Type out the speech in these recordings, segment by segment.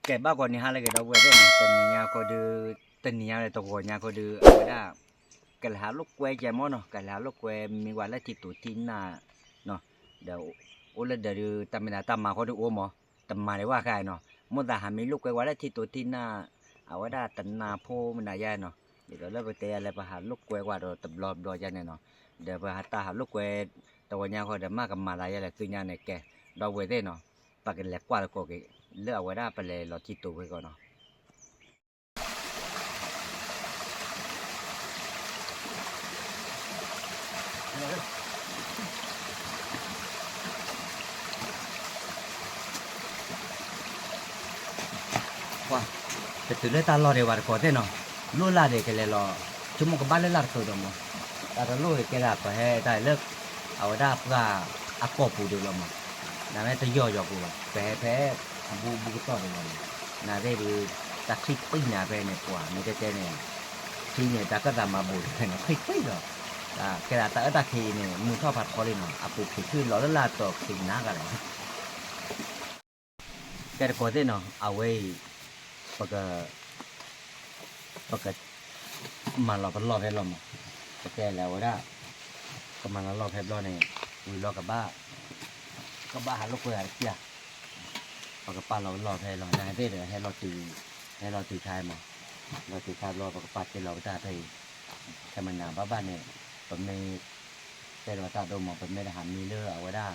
ကဲဘၣ်ကီးနံၤဟါလၢအဂ့ၤ ဒီပုၢ်ဝဲၢ်သ့ၣ်နီၤ, တနံၤညါဃီဒုး, တနံၤညါလၢတဂီၤညါဃီဒုး အဝဲဒၣ် ကလဲၤဟးလိာ်ကွဲကဲမ့ၢ်နီၤ, ကလဲၤဟးလိာ်ကွဲမ့ၢ်ဝဲလၢထံတိၤထံနၢ်နီၤ, ဒီးအိၣ်လၢဒၢးဒုး တၢ်မ့ၢ်သးတၢ်မၤဃီဒုးအိၣ်မး, တမၤဒံးဘၣ်ဃါနီၤ, မိၣ်သးဟးမံလိာ်ကွဲဝဲလၢထံတိၤထံနၢ်, အဝဲဒၣ်တနၢ်ဖိမနုၤယါနီၤ, ဒ်သိးလၢပတဲယၤလၢပဟးလိာ်ကွဲကွၢ်ဒီးတဘျီဘျီယါန့ၣ်နီၤ, ဒီးပဟးတၢ်ဟးလိာ်ကွဲ တဂီၤညါဃီဒီး မ့ၢ်ကမၤသးယါလဲၣ် သ့ၣ်ညါန့ၣ်ကဲ, ဒီပုၢ်ဝဲၢ်သ့ၣ်နီၤ, ပကလဲၤကွၢ်သကိးက့ၤ လၢအဝဲဒၣ်ပလဲၤလီၤထံတိၤဖဲကီးနီၤ. ပတုၤလၢတၢ်လီၢ်ဒံးဘၣ်တကိးသ့ၣ်နီၤ, လိၣ်လၢ်ဒံးကလဲၤလီၤ, ဆိကမိၣ်ကဘၣ်လၢလၢ်တချုးဒီးမး, တၢ်တလိၣ်ကဲဒၣ်ပဟဲတၢ်လၢ အဝဲဒၣ်ပှၢ်အကီၢ်ပူၤဒံးလီၤမး, နမ့ၢ်တယီၢ်ယီၢ်ပူၤဘၣ် ပဟဲဖဲအဘူးဘူးကတီၢ်ဒံးလီၤမး, နသ့ၣ်ဒုး တၢ်ချံပံၣ်နၤဖဲန့ၣ် ပှၤမ့ၢ်တဲတဲန့ၣ်, ချံန့ၣ် တၢ်ကၢၣ်သးမၤဘူးတဖဲန့ၣ် ချံပံၣ်လီၤ, ကဲဒၣ်တၢ်အၢတၢ်ခ့အံၤန့ၣ် မုၢ်ထီၣ်ဖးထီလံနီၤ အပူၤဖံးထွံၣ်လီၤလၢလၢ်တီၤခံနၤဂၤလီၤ ကဲတကိးသ့ၣ်နီၤ အဝဲအံၤ ပက ပက မၤလီၤပလီၢ်ဖဲလီၤမး, ပတဲလဲၣ်အဝဲဒၣ် ကမၤလီၤလီၢ်ဖဲဘျီန့ၣ် ဝံၤလီၤကဘၣ် ကဘၣ်ဟးလိာ်ကွဲဂၤတပျၢ်, ပကပာ်လီၤပလီၢ်ဖဲလီၤ နသ့ၣ်ဒီး ဟဲလီၤတုၤခါမး, လီၤတုၤခါဘျီ ပကပာ်တ့ၢ်လီၤပတၢ်ဖဲအံၤ, ခဲမနၤဘၣ်ဘၣ်န့ၣ် ပမ့ၢ် တဲလီၤတၢ်ဒိမး ပမ့ၢ်တဟးမံလၢအဝဲဒၣ်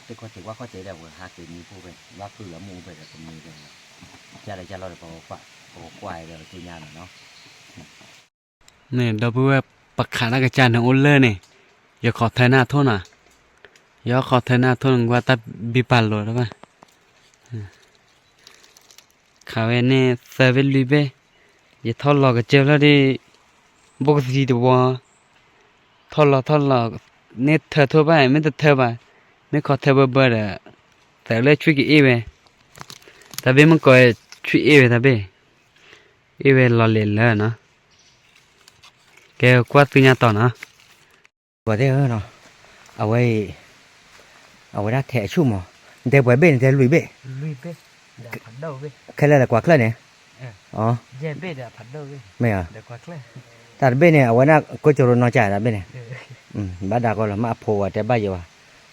သ့ၣ်ခီၣ်ထံးဝၣ်ခီၣ်ထံးဒီး ပဟးက့ၤမံဖိဖဲ ဘၣ်ကုၢ်လီၤမုၢ်အိၣ်ဖဲဒီး ပမံဖဲန့ၣ်လီၤ, ကၢ်လၢကၢ်လီၤဒီး ပကကွၢ်ဒီးသ့ၣ်ညါလီၤနီၤ. န့ၣ် ဒီပုၢ်ဝဲၢ် ပခးတၢ်ကစၢ်န့ၣ်အိၣ်လၢန့ၣ်, ယခီၣ်ထၢနၢ်ထိၣ်နီၤ, ယခီၣ်ထၢနၢ်ထိၣ်န့ၣ် ကွၢ်တၢ်ဘံပာ်လိာ်တဘၣ် ခးဝဲန့ၣ်သၢဘ့ၣ်လွံၢ်ဘ့ၣ်, ယထီၣ်လီၤကစၢၢ်ဖျၢၣ်ဒ် ဘိၣ်ကသံတဝီ, ထီၣ်လီၤထီၣ်လီၤ, န့ၢ်ထၢထိၣ်ဘၣ် မ့ၢ်တထၢဘၣ်, မ့ၢ်ခီၣ်ထၢဘၢဘၢဒီး သးလၢဆွံကအ့ၣ်ဝဲ, တၢ်ဘ့ၣ်မ့ၢ်ကီးဆွံအ့ၣ်ဝဲတၢ်ဘ့ၣ်, အ့ၣ်ဝဲလီၤလဲာ်လၢနီၤ, ကဲကွၢ်သ့ၣ်ညါတီၤနီၤ. ပှၤသ့ၣ်ဧၢနီၤ, အဝဲအံၤ အဝဲဒၣ်ထဲအဆူၣ်မး, နတဲပှဲၤဘ့ၣ် နတဲလွံၢ်ဘ့ၣ်, ခဲလၢာ်လၢကွၢ်ချၢၣ်န့ၣ်, မ့ၢ်ဧါ, တၢ်တဘ့ၣ်န့ၣ် အဝဲဒၣ်ကိးကရိနီၢ်ကၢ်တၢ်ဘ့ၣ်န့ၣ်, ဘၣ်ဒၣ်ကီလီၤ မ့ၢ်အဖိဝဲတဲဘၣ်ယၤဘၣ်,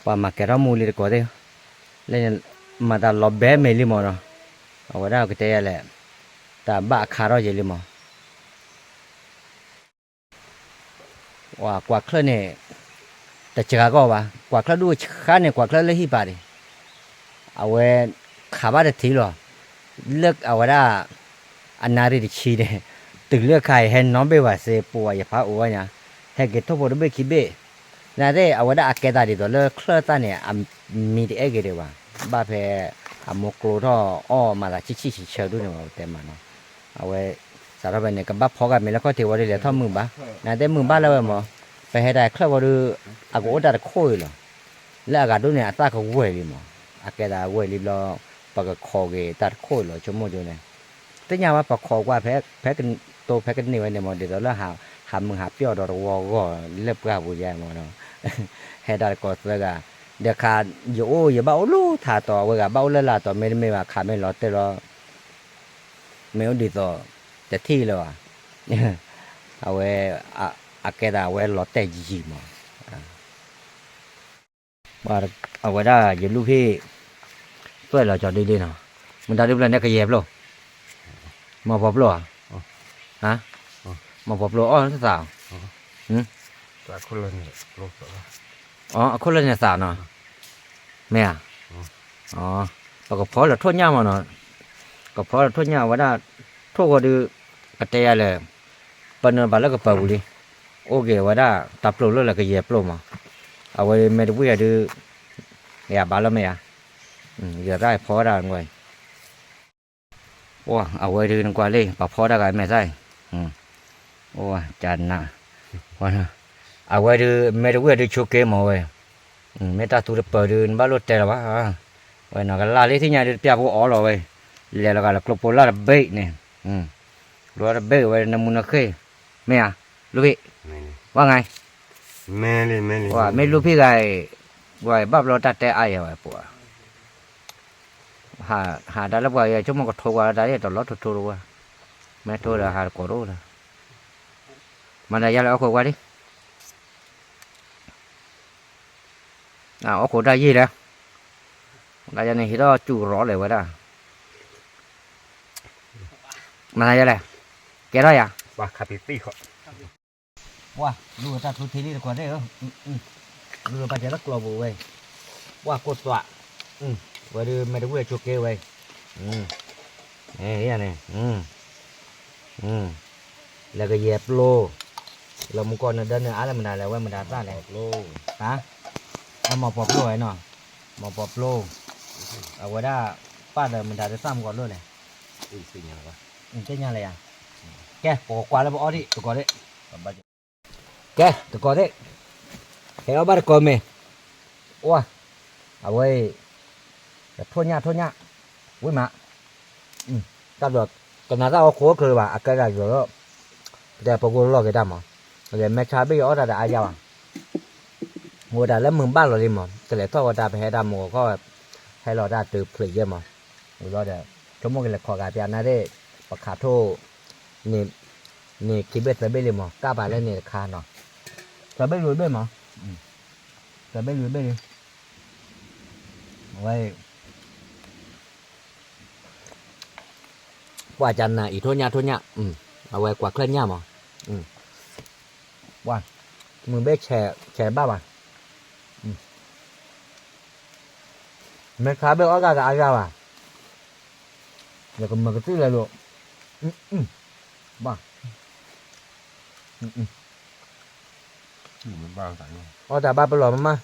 ပှၤမၤကဲထီၣ်မူလံတကိးသ့ၣ်, လၢန့ၣ် မၤတၢ်လီၤဘဲမ့ၢ်လံမးနီၤ, အဝဲဒၣ်ကတဲယၤလဲၣ်, တၢ်ဘၣ်အခါထီၣ်ယဲလံမး ကွၢ်ချၢၣ်န့ၣ် တစှၤကီၢ်ဘၣ်, ကွၢ်ချၢၣ်ဒူၣ်ဆှါန့ၣ် ကွၢ်ချၢၣ်လၢဟံၣ်ပၤဒံး, အဝဲခးဘၣ်တထံၣ်လီၤ, လၢအဝဲဒၣ် အနၣ်ရံၣ်တဆံန့ၣ်, တုၤလၢခါအံၤဟဲနီတဘ့ၣ်ဘၣ်စ့ၢ် ပှၤယဖးအိၣ်ဝဲညါ, ဟဲက့ၤထိၣ်ဖိတဘ့ၣ်ခံဘ့ၣ်, နသ့ၣ်အဝဲဒၣ်အကဲသးဒ်သိးလၢချၢၣ်သၣ်န့ၣ် အမံတအဲၣ်ဂ့ၤဒံးဘၣ်, ဘၣ်ဖဲ အမိၢ်ကျိထီၣ်အီၣ်မၤသးဆံးဆံးဆံးဆၢဒူၣ်န့ၣ် ပတဲမးနီၤ, အဝဲ စးထီၣ်ဖဲန့ၣ် ကဘၣ်ဖီဂၤမ့ၤလၢခီၣ်ထံးဝံၤဒ်လဲၣ်ထီၣ်မုာ်ဘၣ်, နသ့ၣ်မုာ်ဘၣ်လၢဝဲမး, ပဟဲတၢ်ချၢၣ်ဝံၤဒီး အကအိၣ်တၢ်တခိၣ်အံၤလီၤ, လၢအဂၤဒိၣ်န့ၣ် အသၣ်ကဝဲၢ်လံမး, အကဲသးဝဲၢ်လံဘျီ, ပကခိးက့ၤတၢ်တခိၣ်အံၤလီၤ ဆိကမိၣ်ဒ်န့ၣ်, သ့ၣ်ညါဘၣ်ပခိးကွၢ်ဖဲ ဖဲကတိၤဖဲကန့ၢ်ဝဲန့ၣ်မး ဒ်သိးလၢ ဟးမုာ်ဟးပျီၢ်ဒီးတဝီဂီၢ်လၢပှၢ်ပူၤယဲမးနီၤ, ဟဲတၢ်တကိးသၢဂၤ, ဒီးခါ ယအိၣ်ယဘၣ်အိၣ်လၢထးတီၤ အဝဲဂၤဘၣ်အိၣ်လၢလာ်တီၤ မ့တမ့ၢ်ဘၣ်ခးမ့ၢ်လီၤတဲာ်လီၤ မ့ၢ်အိၣ်ဒ်သိး တထံၣ်လၢၤဘၣ်, အဝဲ အကဲသးအဝဲလီၤတဲာ်ယံာ်မး, အဝဲဒၣ်ယလူၢ်ဖံး သွဲၣ်လီၤကၠီၤဒုလံနီၤ, မတၤဒုဖျၢၣ်န့ၣ်ကယဲၢ်ဖျိ, မီၢ်ဖီဖျိဧါ, မီၢ်ဖီဖျိအီၣ်သး, အခိၣ်လၢန့ၣ်သးနီၤ, မ့ၢ်ဧါ, ပကဖီလၢထိၣ်ညၣ်မးနီၤ, ကဖီလၢထိၣ်ညၣ်အဝဲဒၣ်, ထိၣ်ဃီဒုး, ကတဲယၤလဲၣ်, ပနုာ်ဘၣ်လၢကပၤပူၤလံ, အိၣ်က့ၤဝဲဒၣ်တၢ်ပျိာ်လၢလၢကယဲၢ်ပျိာ်မး, အဝဲမ့ၢ်တဝံၣ်အဒုး, ယဘၣ်လၢမ့ၢ်ဧါ, ယတၢ်ဖီဝဲဒၣ်ဝဲ အဝဲဒုးနကွၢ်လံ ပှၤဖီတၢ်ဂၤမဲာ်သၣ်အံၤ, အိၣ်ကနၣ်, အဝဲဒုး မ့ၢ်တဝံၣ်အဒုးဆိးက့မးဝဲ, မ့ၢ်တၢ်သူတပၢၤဒုး နဘၣ်လိၣ်တဲလီၤဘၣ်, ဝဲနီၤကလၢ်လံ သ့ၣ်ညါဒုးတပျၢ်ဖိအီၤလီၤဝဲ, လဲၤလီၤဂာ်လၢကျိဖိလၢ်တဘ့ၣ်န့ၣ်, ကျိတဘ့ၣ်ဝဲနမုၢ်နဃ့ၢ်, မ့ၢ်ဧါ, လူဖံး, ဝဲငါ, မ့ၢ်လူဖံးဂၤအံၤ, ဝဲဘၣ်ဘျီတၢ်တဲအါယၤဝဲပှၤ ဟး ဟးတၢ်လၢပှၤဂၤဆိကမိၣ်ကထိကွၢ်လီၤတၢ်လံ တလီၤထိထိတဝဲ, မ့ၢ်ထိဒီးဟးတကိးတအိၣ်လၢၤ, မၤတၢ်ယါလဲၣ် အိၣ်ခိးကွၢ်ဒံး, အိၣ်ခိးတၢ်ယံာ်လဲၣ်, တၢ်ယါန့ၣ်ဟံးထီၣ်စူၢ်ကရီလဲၣ်ဝဲဒၣ်, မၤတၢ်ယါလဲၣ်, ကဲထီၣ်ယၤ ပှၤ လူၤတၢ်ထူထံလံတကိးသ့ၣ်ဧၢ, လူၤပာ်စၢၤလၢကျီၤပူၤဝဲ, ပှၤကိၢ်သွး, ဝဲဒုးမ့ၢ်တဝံၣ်အဆိက့ဝဲ, န့ၣ်, လဲၤကယဲၢ်ပျိ, လၢမူကီၢ်နဒၢနအါလၢမတၤလဲၣ် ဝဲမတၤသၣ်လဲၣ်, အမီၤပီၤပျိဝဲနီၤ, မီၤပီၤပျိ, အဝဲဒၣ်, ပၢ်ဒီးမတၤတသၣ်မူကီၢ်လိၣ်လဲၣ်, သ့ၣ်ညါလဲၣ်ယၤ, ကဲ ပကကွၢ်လၢပအီၣ်ဒံးတကိးသ့ၣ် ကဲ တကိးသ့ၣ်, ဟဲအီၣ်ဘၣ်တကိးမ့ၢ်, အိၣ်, အဝဲ, ထိၣ်ညၣ်ထိၣ်ညၣ်, ဝံၣ်မး, တၢ်ဘျီ, ကနၤတၢ်အီၣ်ခိၣ်အိၣ်ချၢဘၣ် အကဲဒၣ်ယီၤလီၤ, ပတဲပကိလီၢ်က့ၤတၢ်မး, လဲၤမဲဆါဘ့ၣ်အီၣ်တၢ်ဒီးအါယါဘၣ်, အိၣ်ဝဲဒၣ်လၢမုၢ်ဘၣ်လီၤလံမး တလဲၤထီၣ်ဝဲတၢ်ပဟဲတၢ်မူကီၢ်, ဟဲလီၤတၢ်တုၤဖျံးယဲၢ်မး, ဝံၤလီၤဒီး, ဆိကမိၣ်ကလဲၤခိးဂၤပျးနၤသ့ၣ်, ပခးထိၣ်, န့ၣ်ခံဘ့ၣ်သၢဘ့ၣ်လံမး ကၢ်ပာ်လၢန့ၣ်တခါနီၤ, သၢဘ့ၣ်လွံၢ်ဘ့ၣ်မး, သၢဘ့ၣ်လွံၢ်ဘ့ၣ်လံ, အဝဲ, ပှၤကနၤအံၤထိၣ်ညၣ်ထိၣ်ညၣ်, အဝဲကွၢ်ချၢၣ်ညၣ်မး, ပှၤ, မုၢ်ဘ့ၣ်ဆဲးဘၣ်ဘၣ်, မ့ၢ်ခါဘ့ၣ်အီၣ်ဂၤကအါဂၤဘၣ်, ယကမၤကသံၣ်လၢလိၤ, ဘၣ်, အီၣ်တၢ်ဘၣ်ပလီၢ်မးမး,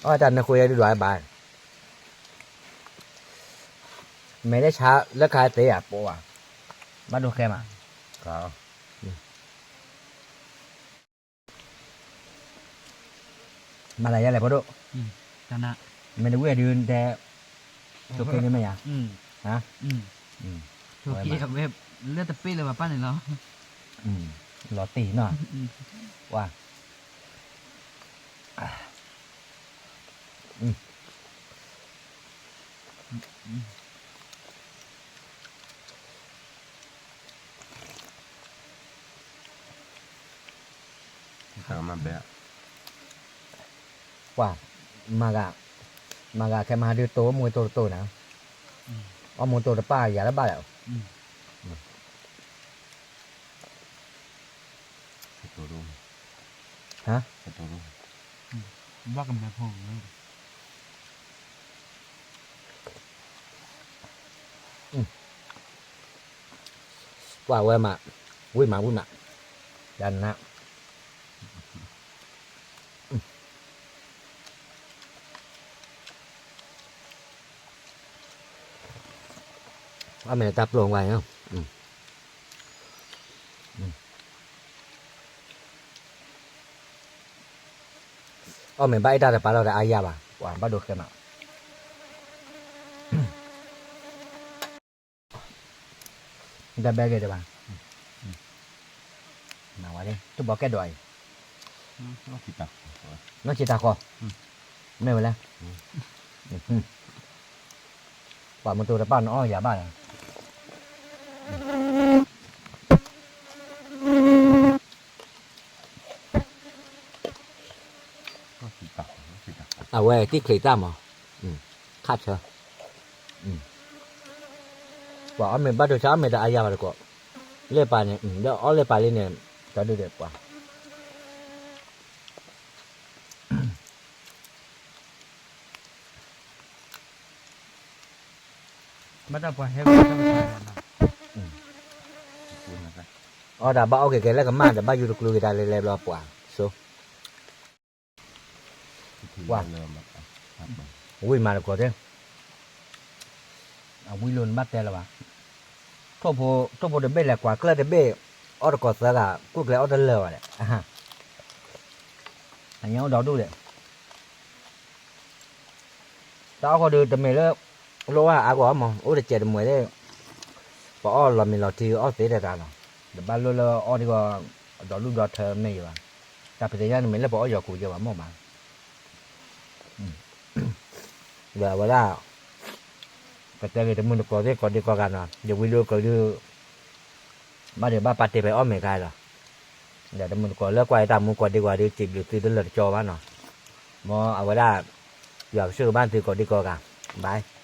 အီၣ်တၢ်နဃုယဲဒုးဒွးဘၣ်, မ့ၢ်လၢဆါလၢခါသ့ဧါပိာ်ဘၣ်, ဘၣ်ဒိဃဲမး, မၤသးယါလဲၣ်ဖိဒိၣ်, မ့ၢ်တဝံၣ်ဒုးတဲ, ဆိးက့န့ၣ်မ့ၢ်ယါ, ဆိးက့ဝဲ, လၢတပ့ၢ်လၢၤဘၣ်ပၢ်န့ၣ်လီၤ, လီၤတံၢ်နီၤ, ဝါ ပှၤ, မၤဂၤ, မၤဂၤခဲမၤဟးဒုးတိၢ်မူတိၢ်တတိၢ်နၤ, အီၣ်မူတိၢ်တပၢ်ယၤလၢဘၣ်လဲၣ်, ဘၣ်ကမဲာ်ဖိ ပှၤဝဲမး, ဝံၣ်မးဝံၣ်မး, ယၤနး, အီၣ်မ့ၢ်တၢ်ပျိၢ်ဝဲ, အီၣ်မ့ၢ်ဘၣ်အ့ၣ်တၢ်တပၤလီၤဒီးအါယၤဘၣ်, ပှၤဘၣ်ဒိဃဲမး, တၢ်ဘဲက့ၤတဘၣ်, မၤဝဲလံ တဘီကဲဒွးအံၤ, နီၢ်ဆံးတၢ်ဃီ, မ့ၢ်ဝဲလဲၣ်, ပှၤမတူတပၣ်နအီၣ်ယၤဘၣ်လီၤ အဝဲသ့ၣ်ချံးတၢ်မး, ခါဆၢ, ပှၤအီၣ်မ့ၢ်ဘၣ်ဒိဆါအီၣ်မ့ၢ်တအါယၤဘၣ်တကိး, လ့ၣ်ပာ်န့ၣ်, ဒီးအီၣ်လ့ၣ်ပာ်လံန့ၣ်, တၢ်ဒုးဒီးပှၤ ဘၣ်တၢ်ပှၤဟဲဝဲတၢ်ပှၤ, အီၣ်တၢ်ဘၣ်အီၣ်က့ၤကဲလၢကမၣ်ဒီးဘၣ်ယူတကျိၤက့ၤတၢ်လဲၤလဲၤဘျီပှၤ, ဆိ, ဝံၣ်မးတကိးသ့ၣ်, အဝံၣ်လိာ်နဘၣ်တဲလၢၤဘၣ်, ထိၣ်ဖိတဘ့ၣ်လဲၤကွၢ်ကျၢၢ်တဘ့ၣ်, အီၣ်တကိးသၢဂၤ ကူၣ်ကျဲအီၣ်တလၢာ်ဘၣ်ဒီး, အညါအိၣ်ဒီဒူၣ်ဒီး တၢ်အီၣ်ဃီဒီးတမ့ၢ်လၢ လိၣ်ဘၣ်အါဂီၢ်မး အိၣ်တစဲးတမှဲၤသ့ၣ်, ပအီၣ်လီၤမံၤလီၤထံအီၣ်သ့တၢ်တၢ်လီၤ, တဘၣ်လိၣ်လၢအီၣ်ဒ်ဂီၢ် ဒီဒူၣ်ဒီထၢမ့ၢ်ယဘၣ်, တၢ်ပသ့ၣ်ညါတမ့ၢ်လၢပအီၣ်ယီၤခူယဲဘၣ်မ့ၢ်ဘၣ်, ဒီးအဝဲဒၣ် ကတဲဂ့ၤတမုၢ်တကိးသ့ၣ်ကိးဒံကိးဂၤနီၤ, ယဝံၤဒုးကဒုး ဘၣ်ဒုးဘၣ်ပာ်တ့ၢ်ဖဲအီၣ်မဲာ်ခါလီၤ. ဒီးတမုၢ်တကိးလၢကွၢ်ယတၢ်မူကိးဒံကိးဂၤဒုး စံးဘျုးသုတလၢာ်တကၠီဘၣ်နီၤ. မ်အဝဲဒၣ် ယွၤကဆိၣ်ဂ့ၤဘၣ်သုကိးဒံကိးဂၤ, bye.